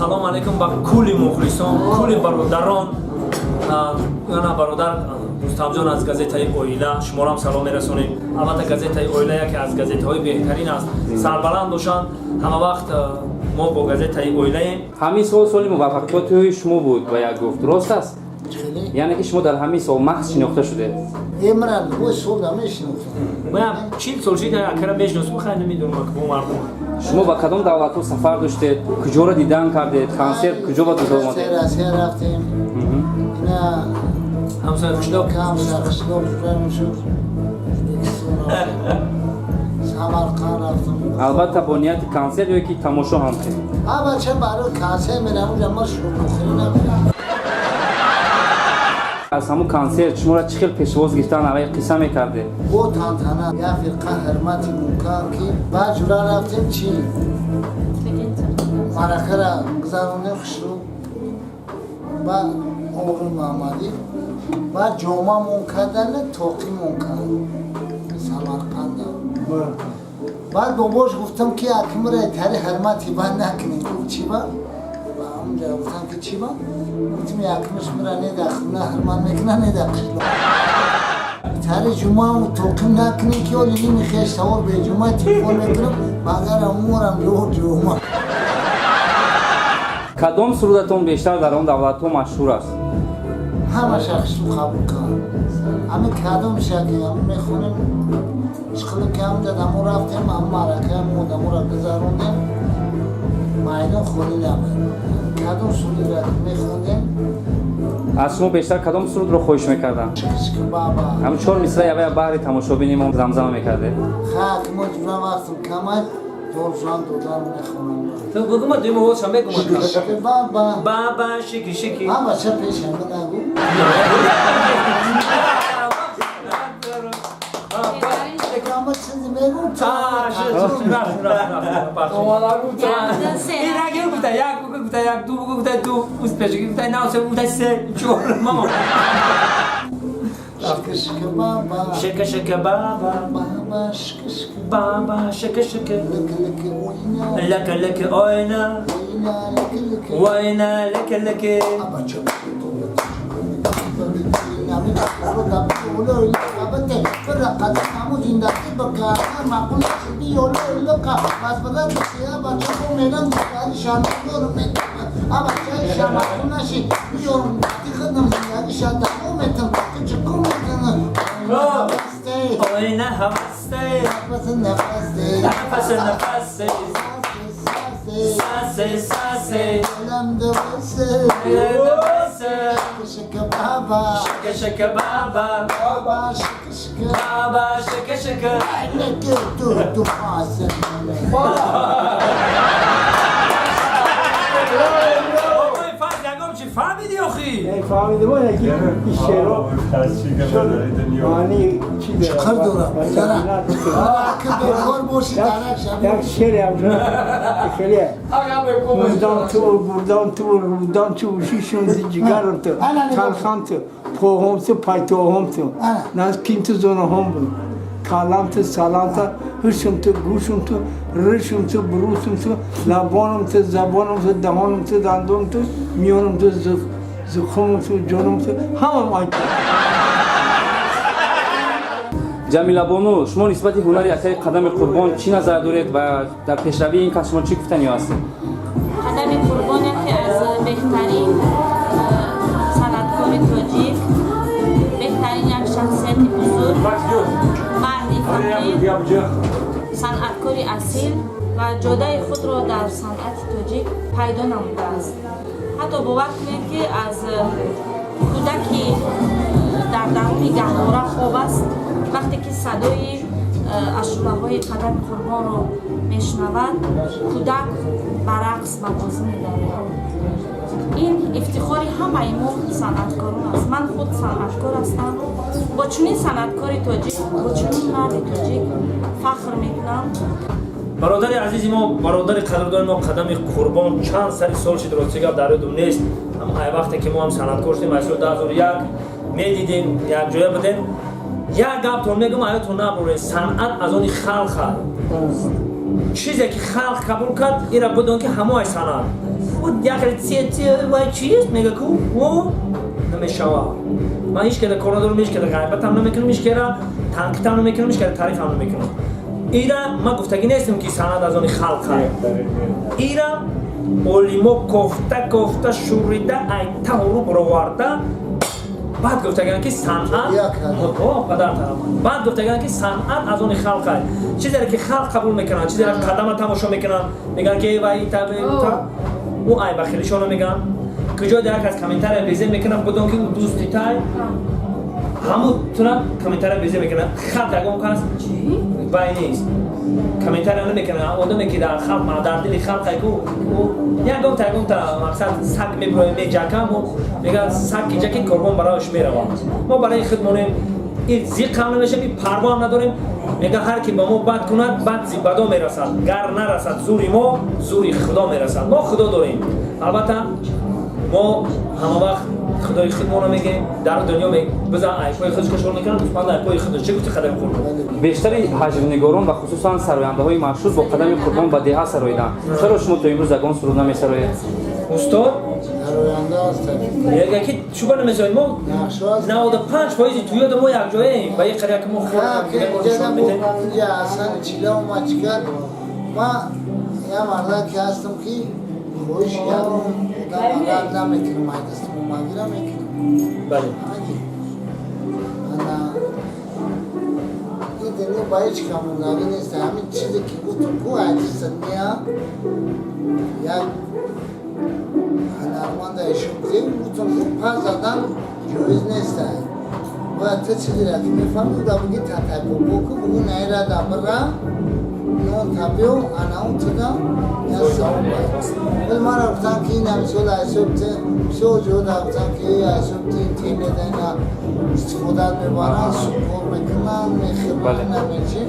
Салом алейкум ба кулли мухлисон, кулли бародарон. Ана бародар Рустамҷон аз газетаи «Оила», шуморам салом мерасонем. Албатта, газетаи «Оила» яке аз газетаҳои беҳтарин аст. Сарбаланд бошанд ҳама вақт, мо бо газетаи «Оилаем». Ҳамин сол соли муваффақиятҳои шумо буд, ба як гуфт, рост аст? Яъне ки шумо дар ҳамин сол маҳз шинохта шудед? Эмра любой сол намешинохтам. Моям 40 сол шид, акара мешиносум, хай, намедонам бо мардум. Шумо ба кадом давлатҳо сафар доштед, куҷоро дидан кардед, консерт куҷо ба дузор омадед? Россия рафтем, ина. Ҳамсоя қишлоқ. Ҳамсоя қишлоқ шуд, Ӯзбекистон рафтем, Самарқанд рафтам. Албатта, бо нияти консерт ё ки тамошо ҳам? Ҳа, бача, барои консерт мерам, унҷа ма шурбухӯрӣ намерам. Аз ҳамун консерт шуморо чӣ хел пешвоз гирифтан, аввал қисса мекардед? Бо тантана, як фирқа ҳурмати мункар ки баъд ҷура рафтем, чи маракара гузаронем хушрӯ ба Обрӯи Муҳаммадӣ, баъд ҷомамон кардана, тоқимон кард Самарқанда. Баъд бобош гуфтам, ки акмра тари ҳурмати бад накунем. Гуфт: «Чӣ ба?» Ба ҳамунҷа гуфтам, ки чӣ ба? Гуфтим: «Якмиш мира не дар хона ҳурмат мекуна, не дар қишлоқ. Тари ҷумъаам тоқим накунем, ки оли ними хеш савор беҷума телефон мекунам, магарам умрам ҷума.» Кадом сурудатон бештар дар он давлатҳо машҳур аст? Ҳамаша хушрӯ қабул кард. Ҳамин кадом шаки ҳамин мехонем, ишқилиб ки ҳамҷа дамо рафтем, ҳам маърака мо даморо гузарондем, майдон холӣ набуд. Кадом сурудро мехондем. Аз шумо бештар кадом сурудро хоҳиш мекардам? Шики баба. Ҳамин чор мисра явая баҳри тамошобини мо замзама мекардед. Хак, мо ҷура вақтм камай, должан додан мехонам. Ту бугума, дуюм овозша мегума. Шики баба. Баба, шики шики. Ҳама ча пеш ҳама нагу. Ама чизи мегум. Ин гуфта як, гуфта як, ду, гуфта ду, успешки гуфта нав, се, гуфта се, чор, мамо. Шики шики баба. Шика шика баба. Баба, шики шики. Баба, шика шика. Лики лики ойна. Лака лака ойна. Ойна, лики лики. Война, лака лака. Ойна, ҳавасте. Нафас, нафас. Сасе, сасе. Шика шика баба. Баба, шика шика. Ой, фаз, ягом чи фаҳмиди охи? فهمیده بود یکی این شعرها معنی چی داره؟ چقدر دارم؟ بکار باشی درک. یک شعر هم خیلی مردان تو، بردان تو، رودان تو، شیشون تو، جگرم تو، تلخان تو، پوهم تو، پایتوهم تو، نزکین تو، زونهم بود، کالام تو، سلام تو، هشم تو، گوشم تو، رشم تو، بروسم تو، لبانم تو، زبانم تو، دهانم تو، دندونم تو، میانم تو، زخمم تو، جانم تو، همم آی. Ҷамила бону, шумо нисбати ҳунари акаи Қадами Қурбон чӣ назар доред ва дар пешравии ин кас шумо чӣ гуфтанӣ ҳастед? Қадами Қурбон яке аз беҳтарин санъаткори тоҷик, беҳтарин як шахсияти бузург, марди фақир, санъаткори асил ва ҷодаи худро дар санъати тоҷик пайдо намудааст. Ҳатто бовар кунед, ки аз кӯдаки дар даруни гаҳвора хоб аст, вақте ки садои ашӯраҳои Қадами Қурбонро мешунавад, кӯдак ба рақс, ба бозӣ медарояд. Ин ифтихори ҳамаи мо санъаткорон аст. Ман худ санъаткор ҳастам, бо чунин санъаткори тоҷик, бо чунин марди тоҷик фахр мекунам. Бародари азизи мо, бародари қадрдони мо Қадами Қурбон чанд сари сол шид, рости гап, дар ёдум нест. Ай вақте ки мо ҳам санъаткор шудем, ай соли 2001 медидем, якҷоя будем. Як гаптон мегӯм, аётон набуред: санъат аз они халқ аст. Чизе ки халқ қабул кард, ира бидон, ки ҳамоай санъат. Як вай чист мега ку о намешава. Ман ҳеч када кор надорам, ҳеч када ғайбатам намекунам, ҳеч када танқидам намекунам, ҳеч када таърифам намекунам. Ира ман гуфтагӣ нестам, ки санъат аз они халқ. Ира олимо кофта кофта, шурида, айтаҳору бароварда, баъд гуфтаган, ки санъат падар баъд гуфтаган, ки санъат аз они халқ ай. Чизере ки халқ қабул мекунанд, чизере қадама тамошо мекунанд, мегӯянд, ки вай ӯ ай бахилишоно мегӯянд. Куҷо як аз комментария безе мекунад, будон ки ӯ дӯсти тай, ҳамун тура комментария безе мекунад. Халқ ягон кас вай нест, комментария намекунад. Одаме ки дар халқ, дар дили халқ ай ку, ягонта ягонта мақсад саг мебироем, меҷакам, мега саг ки ҷаки корвон барояш меравад. Мо барои худ монем, ин зиқ ҳам намешавем, ин парво ҳам надорем. Мега, ҳар ки ба мо бад кунад, бад зи бадо мерасад, гар нарасад зури мо, зури Худо мерасад. Мо Худо дорем. Албатта, мо ҳама вақт Худои худмонро мегӯем. Дар дунё бизан айпои худаш кашор мекунад, гӯспанд айпои худаш. Чӣ гуфти, Қадами Қурбон? Бештари ҳаҷвнигорон ва хусусан сарояндаҳои машҳур бо Қадами Қурбон ба деҳа сароиданд. Чаро шумо то имрӯз ягон суруд намесароед? Устод. Сароянда аст. Мега ки шуба намесароед. Мо 95 фоизи туёда мо якҷояем ба як қария ки мо. Ҳасан чила омад, чӣ кард? Ма я мардак ки ҳастам, ки хоҳиш ягон одам рад намекунам, ай дастам омадира мекунам. Ана ин дунё ба ҳеҷ камондагӣ нест. Ҳамин чизе ки гуфтум ку, айдиста мея як ҳунарманда ишон гузем, гуфтум ку, пас задан ҷоиз нест. Бояд ту чизеро ки мефаҳми, уда буги татайпопо ку, бугу наира дабира нон табио, ана он туда я савоб аст. Вале мара гуфтам, ки ина мисол айсоб бисёр ҷо гуфтам, ки айсоб интернет ина истифода мебаранд, кор мекунанд, мехӯранд, намечи.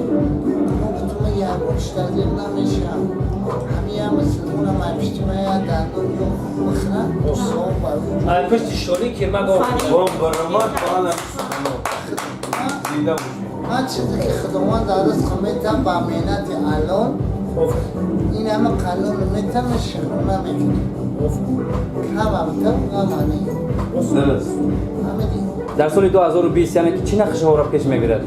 Мо гуфтум, ягон чиз зиқ намешавам. Ҳамин я мусулмонам ай пишти ма я дандон ё бихӯрад, савоб. Ай пишти шоли кирма гов. Баромад. Зинда бошед. Ман чизе ки Худованд дар ризқ метам, ба меҳнати ҳалол, ин ҳама қанун метам, шукрона мекунам. Камам там, ғамани. Дар соли 2020, яъне ки чӣ нақшаҳоро пеш мегирад?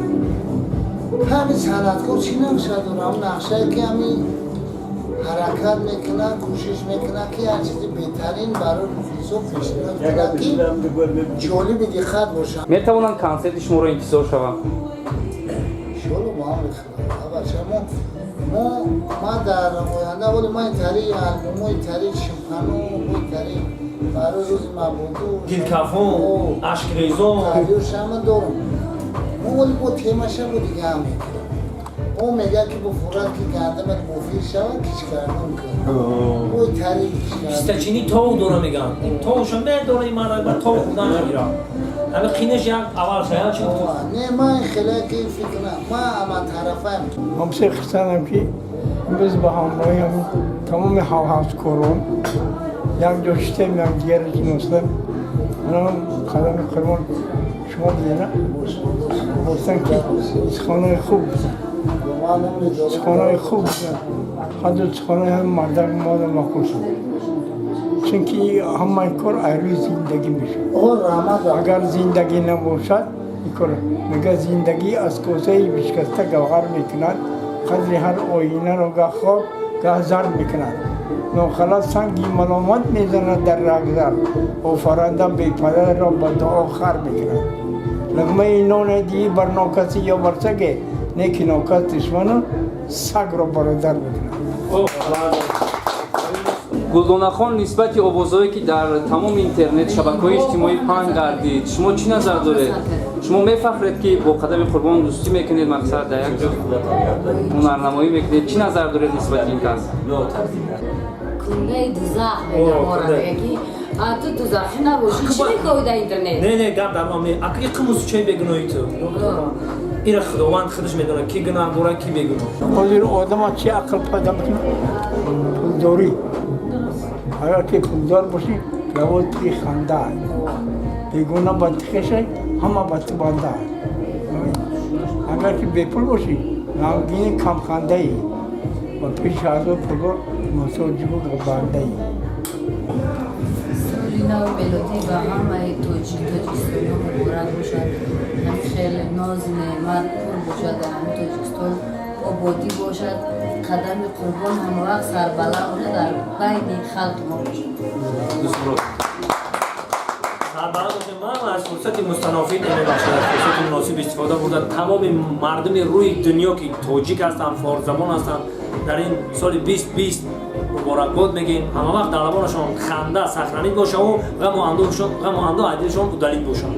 Ҳамин санъаткор чӣ нақша дорам? Нақшае ки ҳамин ҳаракат мекунад, кӯшиш мекунад, ки як чизи беҳтарин барои мухлисо пешниҳод кунад, ки ҷолиби диққат бошад. Метавонанд консерти шуморо интизор шаванд? Иншоалло, бо амри Худо. Бача, мо ман дар оянда, вале ман тари албомои тари шимпану тари барои рӯзи мабоду. Дилкафон, ашкрезон. Тариёшама дорам. Мо вале бо темаша бо дига ҳам мекунем. О, мега ки бо фурат ки гандамат мофир шава, кишкардон кун. Ой, тари кишкардон. Пистачини тов дора меган. Ин товша медора, ин мара ба тов худан мегира. Ҳами қинаш як аввал шая чи гуфт? Не, ман хеле ки фикр на, ман ама тарафаем. Ман бисёр хурсандам, ки имрӯз ба ҳамроҳи ҳамин тамоми ҳавҳавскорон якҷо шудем, якдигарро шиностем. Манам Қадами Қурбон шумо будена, гуфтан, ки суханои хуб буданд, суханои хуб буданд. Ҳатто суханои ҳам мардак мода маъқул шуд, чунки ҳамаи кор айрӯи зиндагӣ мешавад. Агар зиндагӣ набошад, ин кор мега, зиндагӣ аз косаи бишкаста гавҳар мекунад, қадри ҳар оинаро гаҳ хок, гаҳ зар мекунад. Нохалат санги маломат мезанад дар рагзар, офаранда бепадарро ба дуо хар мекунад. Луқмаи ноне диҳӣ бар нокаси ё бар саге, не ки нокас душману сагро бародар мекунад. Гулдонахон, нисбати овозҳое, ки дар тамоми интернет, шабакаҳои иҷтимоӣ паҳн гардид, шумо чӣ назар доред? Шумо мефахред, ки бо Қадами Қурбон дӯстӣ мекунед, мақсад, дар як ҷо ҳунарнамоӣ мекунед? Чӣ назар доред нисбати ин кас? Кундаи дузах мегамора, мега ки а ту дузахӣ набошӣ, чӣ мехоҳӣ дар интернет? Не, не, гап дар ман ака иқимус чой бегуноҳи ту. Ира Худованд худаш медонад, ки гуноҳ дорад, ки бегуноҳ. Ҳозир одама чӣ ақл пайдо мекунад? Пулдорӣ. Агар ки пулдор бошӣ, лавои тиқи ханда, бегуна ба тиқеша, ҳама ба ту банда. Агар ки бепул бошӣ, ғамгини, камхандаӣ ва пеши ҳазор пулдор муҳтоҷиву бандаӣ. Нави мелодӣ ба ҳамаи тоҷик тоҷикистониҳо муборак бошад. Ҳамин хеле нози неъмат пур бошад дар ҳамин Тоҷикистон, ободӣ бошад. Қадами Қурбон ҳамавақт сарбаланд бошад, дар байни халқи мо бошад. Дӯстмурод. Сарбаланд бошем. Ман аз фурсати мустанофид, мебахшед, аз фурсати муносиб истифода бурда, тамоми мардуми рӯи дунё, ки тоҷик ҳастанд, форсзабон ҳастанд, дар ин соли 2020 муборакбод мегӯем. Ҳама вақт дар лабонашон ханда сахранид бошаву ғаму андӯҳ аз дилшон удалить бошад.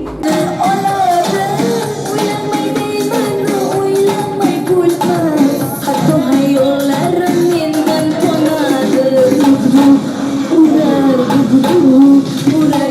Oladi. O'ylamay deyman, o'ylamay kulma. Hatto hayollarim mendan qoladi. Duk duk urar, duk duk urar.